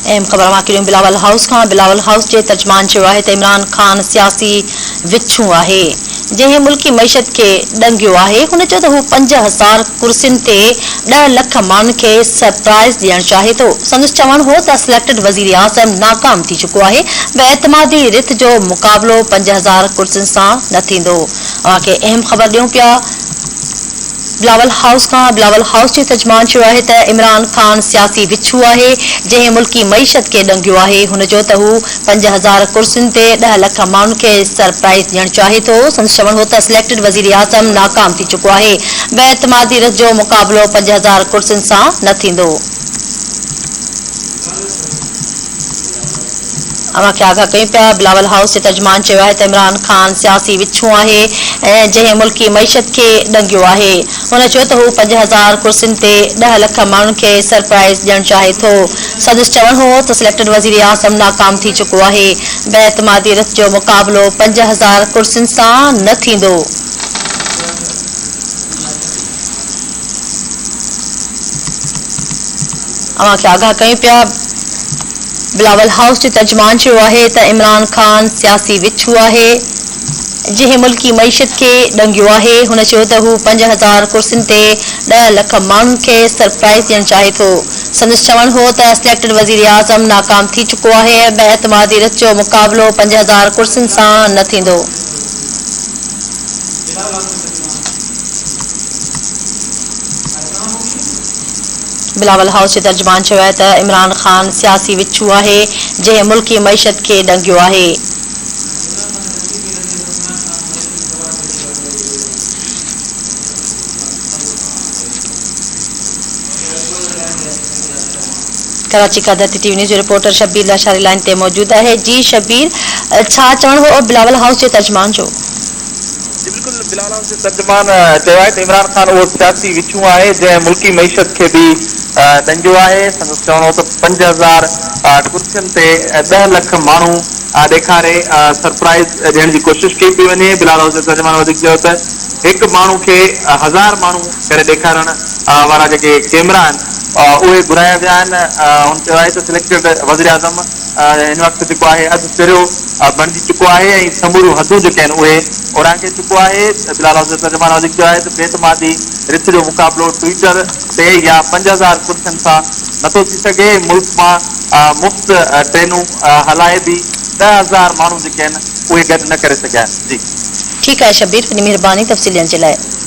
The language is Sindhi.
اهم خبر اوهان کي ڏيون بلاول هائوس کان، بلاول هائوس جي ترجمان چيو آهي ته عمران خان سياسي وڇون آهي جنهن ملڪي معيشت کي ڏنگيو آهي، هن چيو ته هو 5000 ڪرسين تي ڏهه لک ماڻهن کي سرپرائز ڏيڻ چاهي ٿو، سندس چوڻ هو ته سليڪٽڊ وزيراعظم ناڪام ٿي چڪو آهي، بي اعتمادي رٿ جو مقابلو 5000 ڪرسين سان نه ٿيندو، اوهان کي اهم خبر ڏيون پيا. بلاول هائوس کان بلاول هائوس جي ترجمان چيو آهي ته عمران خان سياسي وڇون آهي جنهن ملڪي معيشت کي ڏنگيو آهي، هن چيو ته هو 5000 ڪرسين تي ڏهه لک ماڻهن کي سرپرائز ڏيڻ چاهي ٿو، سندس چوڻ هو ته سليڪٽڊ وزيراعظم ناڪام ٿي چڪو آهي، بي اعتمادي رٿ جو مقابلو 5000 ڪرسين سان نه ٿيندو. اوهان کي آگاهه ڪيون پيا، بلاول هائوس جي ترجمان چيو آهي ته عمران خان سياسي وڇون آهي جنهن ملڪي معيشت کي ڏنگيو آهي. هن چيو ته هو 5000 ڪرسين تي ڏهه لک ماڻهن کي سرپرائز ڏيڻ چاهي ٿو. سندس چوڻ هو ته سليڪٽڊ وزيراعظم ناڪام ٿي چڪو آهي، بي اعتمادي رٿ جو مقابلو 5000 ڪرسين سان نه ٿيندو. اوهان کي آگاهه ڪيون پيا، بلاول هائوس جي ترجمان چيو آهي ته عمران خان سياسي وڇون آهي جنهن ملڪي معيشت کي ڏنگيو آهي، هن چيو ته هو 5000 ڪرسين تي ڏهه لک ماڻهن کي سرپرائز ڏيڻ چاهي ٿو، سندس چوڻ هو ته سليڪٽڊ وزيراعظم ناڪام ٿي چڪو آهي، بي اعتمادي رٿ جو مقابلو 5000 ڪرسين سان نه ٿيندو. بلاول هائوس جي ترجمان چيو آهي ته عمران خان سياسي وڇون آهي جنهن ملڪي معيشت کي ڏنگيو آهي. ڪراچي کان ڌرتي ٽي وي نيوز جو رپورٽر شبير لاشاري لائين تي موجود آهي جي شبير ڇا چوڻ هو بلاول هائوس جي ترجمان جو. جي بلڪل بلاول هائوس جي ترجمان چيو آهي ته عمران خان اهو سياسي وڇون آهي جنهن ملڪي معيشت کي به ڏنگيو آهي، سندس چوڻ هو ته 5000 ڪرسين تي ڏهه لک ماڻهو ڏيکاري سرپرائز ڏيڻ جي ڪوشش ڪئي پئي وڃي، بلاول هائوس جي ترجمان وڌيڪ چيو ته هڪ ماڻهو کي هزار ماڻهو ڪري ڏيکارڻ وارا جيڪي ڪيمرا آهن اهي گهرايا ويا آهن، هن چيو آهي ته سليڪٽيڊ وزيراعظم هن وقت جيڪو آهي اڌ چريو بڻجي چڪو آهي ۽ سموريون حدون جيڪي آهن اهي اورانگهي چڪو آهي. بلال هائوس جي ترجمان وڌيڪ چيو آهي ته بي اعتمادي رٿ جو مقابلو ٽوئيٽر تي يا 5000 ڪرسين سان نٿو ٿي سگهي، ملڪ مان مفت ٽرينون هلائي به 10,000 ماڻهو جيڪي آهن اهي گڏ نه ڪري سگهيا آهن. جي. ٺيڪ آهي شبير وڏي مهرباني تفصيل ڏيڻ جي لاء.